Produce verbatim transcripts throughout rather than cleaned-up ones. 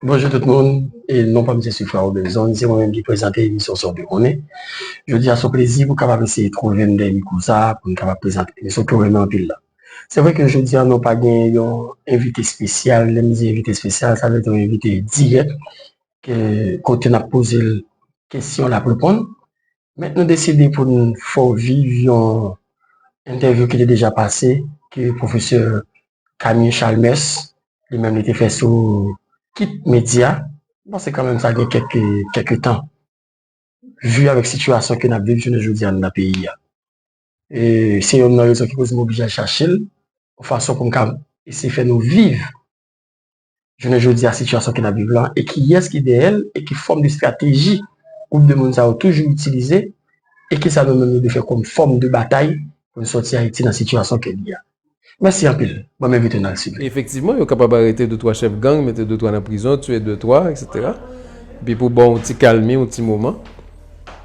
Bonjou tout moun, e non pa m se Sifra Robinson, se mwen menm ki prezante emisyon sa w te konnen. Jodi a se yon plezi pou kapab eseye twouve m dèyè mikwo sa a, pou n kapab prezante emisyon ke w renmen anpil la. Se vre ke jodi a nou pa gen yon envite espesyal, lè m di envite espesyal, sa vle di yon envite dirèk, ke, kote n ap poze l kesyon l ap reponn. Men nou deside pou n fè w viv yon entèvyou ki te deja pase, ke pwofesè Camille Chalmers, li menm li te fè sou Kit Medya. M panse kanmenm sa gen kèk, kèk tan. Vi avèk sitiyasyon ke n ap viv jounen jodi a nan peyi a. E se youn nan rezon ki koz m oblije al chache l, yon fason pou m ka eseye fè nou viv jounen jodi a sitiyasyon ke n ap viv la, e kiyès ki dèyè l, e ki fòm de estrateji gwoup de moun sa yo toujou itilize, e kisa nou menm nou dwe fè kòm fòm de batay pou n sòti Ayiti nan sitiyasyon ke li a. Mèsi anpil. Ban m envite n al swiv li. Efektivman, yo kapab arete de twa chèf gang, mete de twa nan prizon, tiye de twa, etsetera. Epi pou ba w yon ti kalmi, yon ti moman.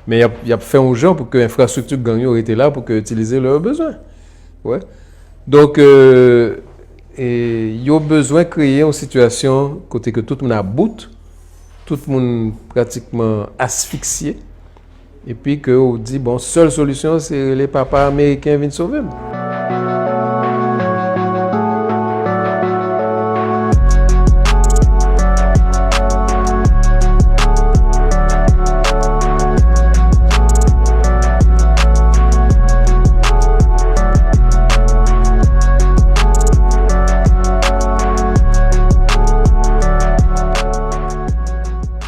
Men y ap, y ap fè yon jan pou ke enfrastrikti gang yo rete la, pou ke yo itilize lè yo bezwen. Wè. Donk, euh, e yo bezwen kreye yon sitiyasyon kote ke tout moun about, tout moun pratikman asfiksye, epi ke w di, bon, sèl solisyon, se rele papa ameriken vin sove m.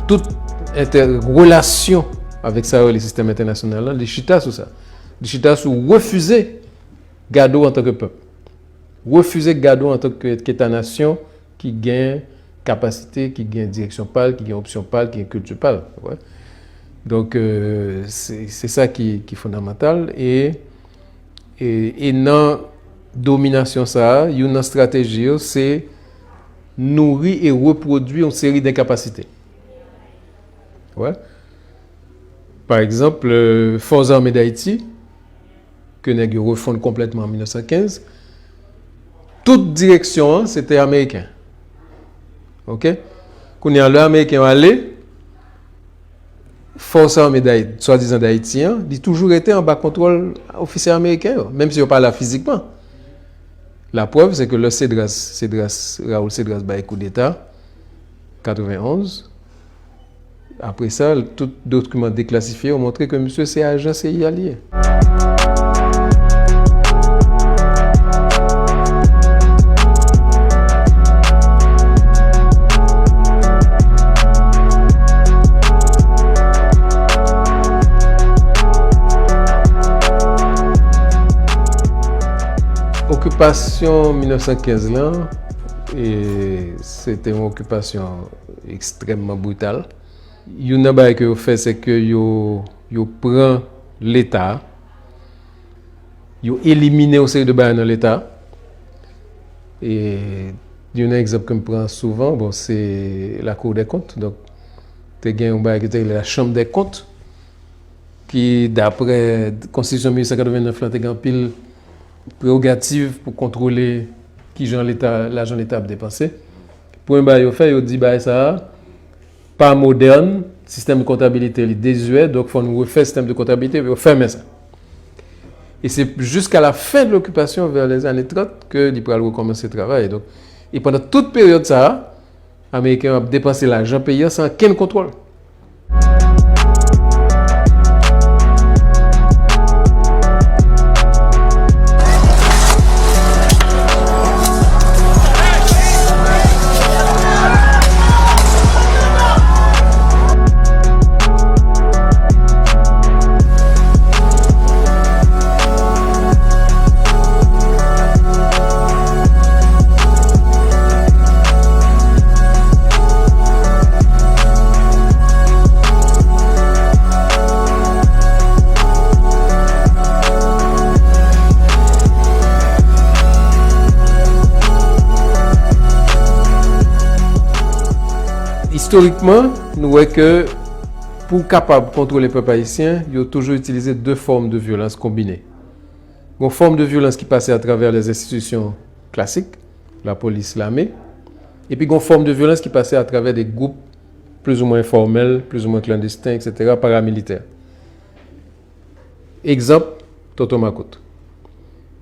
Tout entè-, relasyon avèk sa yo rele sistèm entènasyonal la, li chita sou sa. Li chita sou refize gade w antanke pèp. Refize gade w antanke Eta nasyon ki gen kapasite, ki gen direksyon pa l, ki gen opsyon pa l, ki gen kilti pa l. Wè. Donk, euh, se, se sa ki, ki fondamantal. E, e, e nan dominasyon sa a, youn nan estrateji yo, se nouri e repwodui yon seri denkapasite. Wè. Pa egzanp, euh, Fòs Ame Dayiti, ke nèg yo refonn konplètman an mil nèf san kenz, tout direksyon an, se te ameriken. Oke? Kounye a, lè ameriken yo ale, Fòs Ame Dayiti, swadizan Dayiti an, li toujou rete anba kontwòl ofisye ameriken yo, menm si yo pa la fizikman. Laprèv, se ke lè Cédras, Cédras, Raoul Cédras bay koudeta, katrevenn onz, apre sa, tout dokiman deklasifye yo montre ke misye se ajan C I A li ye. Okipasyon mil nèf san kenz lan, e, se te yon okipasyon ekstrèmman brital. Youn nan bagay ke yo fè, se ke yo, yo pran Leta, yo elimine yon seri de bagay nan Leta. E youn nan egzanp ke m pran souvan, bon, se la Cour des comptes. Donk, te gen yon bagay ki te rele la Chambre des comptes, ki, daprè Konstitisyon mil uit san katrevennnèf lan, te gen anpil prewogativ pou kontwole kijan Leta, lajan Leta ap depanse. Premye bagay yo fè, yo di bagay sa a pa modèn, sistèm de kontabilite li dezuè, donk fò nou refè sistèm de kontabilite, yo fèmen sa. E se jiska la fen de lokipasyon, vè lèzane trant, ke li pral rekòmanse travay. Donk, e pandan tout peryòd sa a, Ameriken yo ap depanse lajan peyi a san okenn kontwòl. Istorikman, nou wè ke pou kapab kontwole pèp ayisyen, yo toujou itilize de fòm de vyolans konbine. Gon fòm de vyolans ki pase atravè lèzenstitisyon klasik, lapolis, lame, Epi gen yon fòm de vyolans ki pase atravè de gwoup plizoumwen enfòmèl, plizoumwen klandesten, etsetera, paramilitè. Egzanp, Tonton Makout.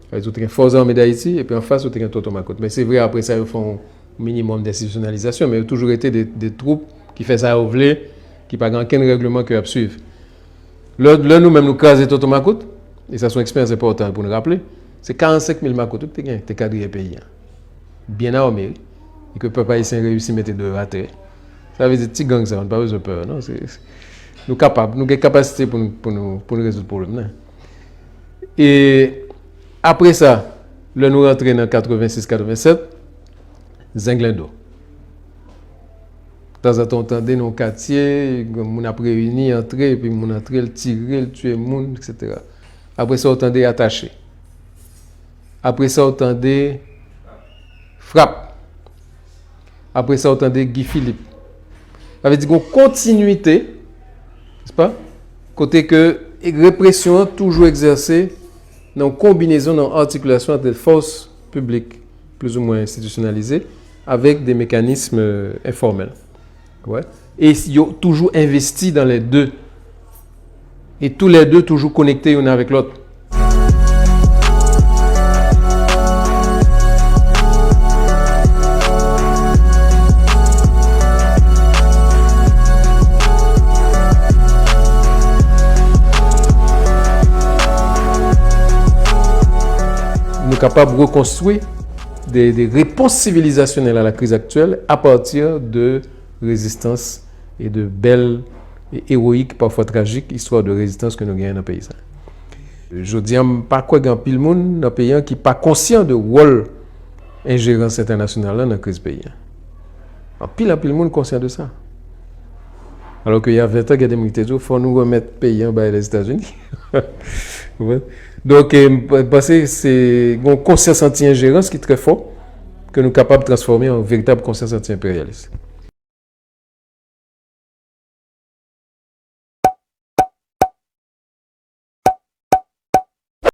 Sa vle di, ou te gen Fòs Ame Dayiti, epi anfas, ou te gen Tonton Makout. Men se vre, apre sa, yo fè yon minimòm denstitisyonalizasyon, men yo toujou rete de, de twoup ki fè sa yo vle, ki pa gen okenn règleman ke y ap swiv. Lè, lè nou menm nou kraze Tonton Makout, e sa se yon eksperyans enpòtan pou nou raple, se karannsenk mil makout wi ki te gen, te kadriye peyi a. Byen ame, wi. E ke pèp ayisyen reyisi mete do yo atè. Sa vle di ti gang sa yo, nou pa bezwen pè yo, non. Se, se, nou kapab, nou gen kapasite pou nou, pou nou, pou nou rezoud pwoblèm nan. E apre sa, lè nou rantre nan katrevensis, katrevennsèt, Zenglendo. Tanzantan, ou tande nan yon katye, moun ap reyini, antre, epi moun antre, l tire, l tiye moun, etsetera. Apre sa, ou tande Atache. Apre sa, ou tande Frap. Apre sa, ou tande Guy Philippe. Sa vle di gen yon kontinwite, nèspa? Kote ke represyon an toujou egzèse nan yon konbinezon, nan yon atikilasyon ant fòs piblik plizoumwen enstitisyonalize avèk de mekanism, euh, enfòmèl. Wè. E s-, yo toujou envesti dans les deux. E tou lè de toujou konekte youn avèk lòt. Nou kapab rekonstwi de, de repons sivilizasyonèl a la kriz aktyèl a pati de rezistans e de bèl e ewoyik, pafwa trajik, istwa de rezistans ke nou genyen nan peyi sa. Jodi a, m pa kwè gen anpil moun nan peyi an ki pa konsyan de wòl enjerans entènasyonal la nan kriz peyi an. Anpil, anpil moun konsyan de sa. Alò ke y a ven tan, gen de moun ki te di w, fò nou remèt peyi an bay Lèzetazini. Ou konprann? Donk, eh, m p-, m panse se yon konsyans anti-enjerans ki trè fò, ke nou kapab transfòme an veritab konsyans anti-enperyalis.